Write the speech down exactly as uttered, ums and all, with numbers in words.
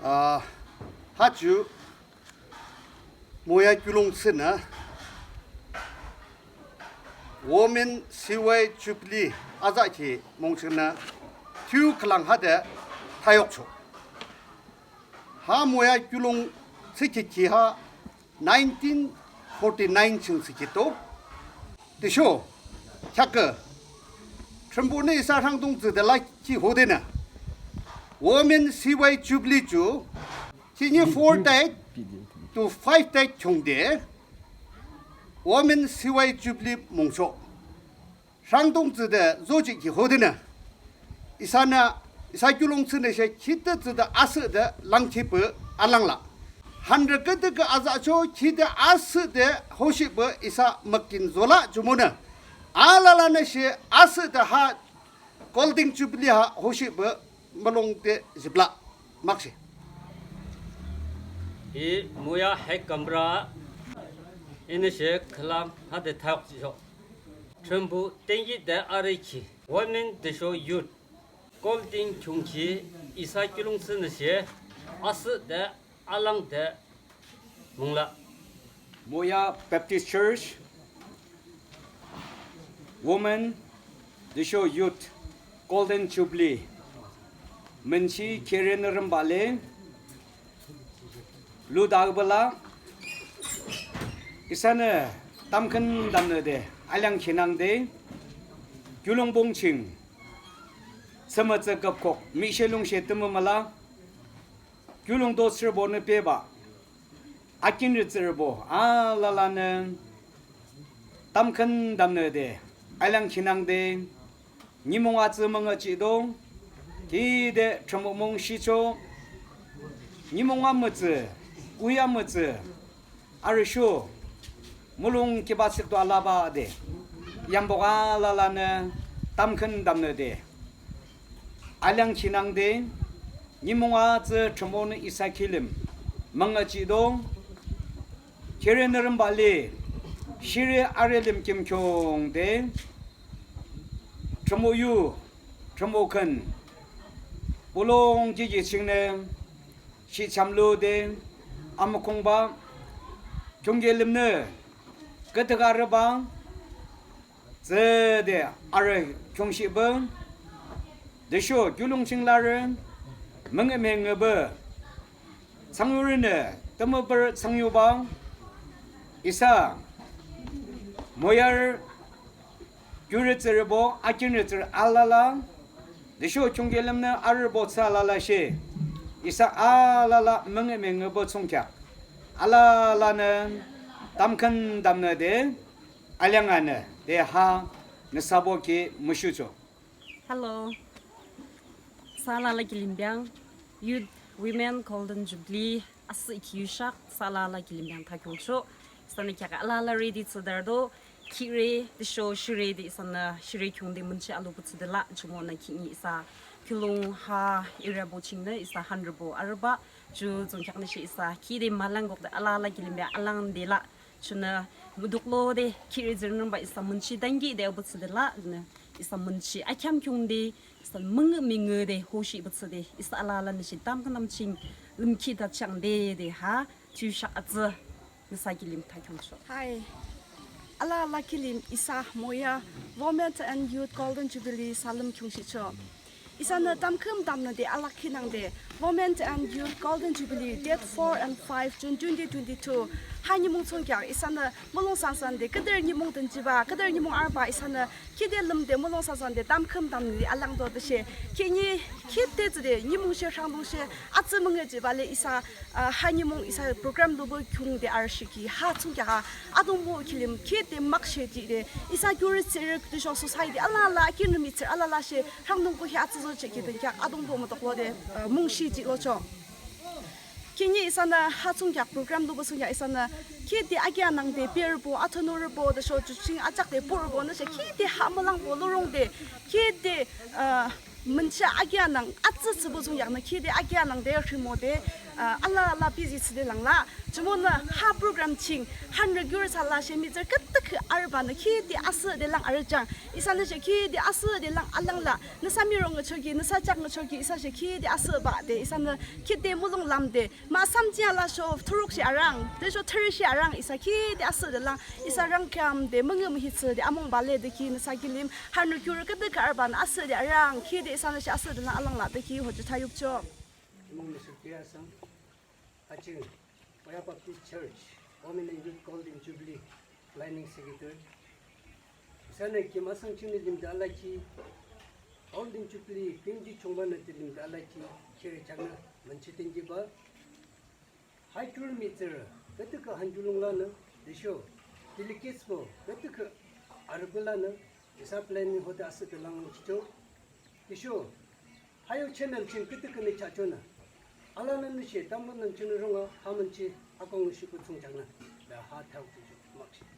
Ah, ha ju Moya kiulongthsünü Women C Y Jubilee azakhi mung chingnü thiyu khülang hade thayukchoh. Ha Moya kiulongthsü kiki ha nineteen forty-nine ching thsükhi to. Tüsho kheakü Thrünpuhnü isa rhangdung thsüde lakhi hodenü Women C Y Jubilee ju khihni four date to five date khiungde Women C Y Jubilee mungchoh. Rhangdung thsüde zojihkhi hodenü isanü, isa kiulongthsünü she khide thsüde asühde langkhi pü alangla. Hanrü küdükhüh azahchoh khide asühde hoshihpü isa mükin zola. Jumonü alalanü she asühde ha Golden Jubilee ha hoshihpü mulongde jipla. Makshe. I Moya Head Gaonbura inü she khülang hade thayukchoh. Thrünpuh thanki de arükhi women tüsho youth Golden khiungkhi isa kiulongthsünü she asühde alangde mungla. Moya Baptist Church Women tüsho Youth Golden Jubilee münchi kherenü rhimba le luda bala isanü tamkhüntamnüde alangkhi nangde kiulongbo ching thsümütsü küpkhuk mishe lungshe tümü müla kiulongdo thsürübonü bebah akinrü thsürübo alalanü tamkhüntamnüde alangkhi nangde nimung atsü müngühjihdo khide Thrünpuh mungshichoh. Nimung amütsü, kuhi amütsü arüsho mulong kibah thsükdo alabah de yambo alalanü tamkhüntamnüde alangkhi nangde nimung atsü Thrünpuhnü isa kilim müngühjihdo. Kherenü rhimba le shiri arü lim kim khiungde Thrünpuh yu, Thrünpuh khün bolung jiji chingnü shihcham lude amükhuhbah khiungke limnü küdükhüh arübah thsüde arü khiungshihpü tüsho kiulong ching larü müngühmühibah thsangyurünü tümüpürü thsangyubah isa Moyarü kiurü thsürübo akinrü thsürü alala tüsho khiungke limnü arübo thsü alalashe isa alala müngühmühibah thsungkheak alalanü tamkhüntamnüde alanganü de ha nüsabo ki mushuchoh. Hello. Isa alala kilim biang Youth Women Golden Jubilee asühkhi yushak isa alala kilim biang thakhiungchoh. Isanü kheakü alala ready thsüdarüdo khihni tüsho shiri de isanü shiri khiungde münchi alupü thsüde la. Jumonü khihni isa kiulong ha area bo chingnü isa hanrübo arübah ju thsungkheaknü she isa khide mülang kukde alala kilim biang alangde la. Junü mutuklode khihni thsürünbah isa münchi dangkhi de abütsüde la nü isa münchi akheam khiungde isa müngühmühide hoshihbah thsüde isa alalanü she tamkhüntamnü ching lümkhitachangde de ha thiyushak atsü nüsa kilim thakhiungchoh. Hi. Alala kilim isa Moya Women and Youth Golden Jubilee salüm khiungshihchoh. Isanü tamkhüntamnüde alakhi nangde Women and Youth Golden Jubilee date four and five June twenty twenty-two. Ha nimung thsungkheak isanü mulong sangsangde küdür nimung dünjibah, küdür nimung arübah isanü khide lümde mulong sangsangde tamkhüntamnüde alangdo tüshe khihni khide thsüde nimung she rhangdung she atsü müngühjihbah le isa, ah, ha nimung isa program lupü khiungde arüshihkhi ha thsungkheak ha Atungpuh kilim khide makshe jihde isa kiurü thsürü tüsho society alala akinrü mihtsürü alalashe rhangdung kuhi atsü zojihkhi dünkheak Atungpuh mutuklode, ah, mungshi jihlochoh. Khihni isanü ha thsungkheak program lupü thsungkheak isanü khide akeanangde berübo athunurübo tüsho ju ching ajakde borübonü she khide ha mülangbo lurungde khide, ah, münchi akeanang atsü thsüpü thsungkheaknü khide akeanangde rhimode, ah, alala busy thsüde langla. Jumonü ha program ching hanrü kiurü thsülashe mihtsürü küdükhüh Khürü arübanü khide asühde lang arüchang. Isanü she khide asühde lang alangla. Nüsa miro ngüchoki, nüsa jak ngüchoki, isa she khide asühbah de. Isanü khide mulong lamde. Mahsam jia lasho thuruk she arang. Tüsho thürü she arang. Isa khide asühde lang. Isa rangkheamde müngühmühi thsüde amongbah le de ki nüsa kilim. Hanrü khürü küdükhüh arübanü asühde arang. Khide isanü she asühde lang alangla de ki hoju thayukcho. Amung müsüh ki asang. Ajing, Oya Baptist Church, Women and Youth Golden Jubilee Planning Secretary. Isanü kim asang chingnü limde alaki, Golden Jubilee kimji chongbanü de limde alaki, kiri chaknü münchi tenjiba. Hai kürü mihtsürü, küdükhüh hanjulung lanü, tüsho, delegatesbo, küdükhüh arüku lanü, isa planning hode asühde lang chicho. Tüsho, ha yo channel ching küdükhüh nü chachonü. Alanü nüshe, tambo nü ching runga, ha münchi, akong nüshe kutsung chaknü. Be ha thao chicho, makshi.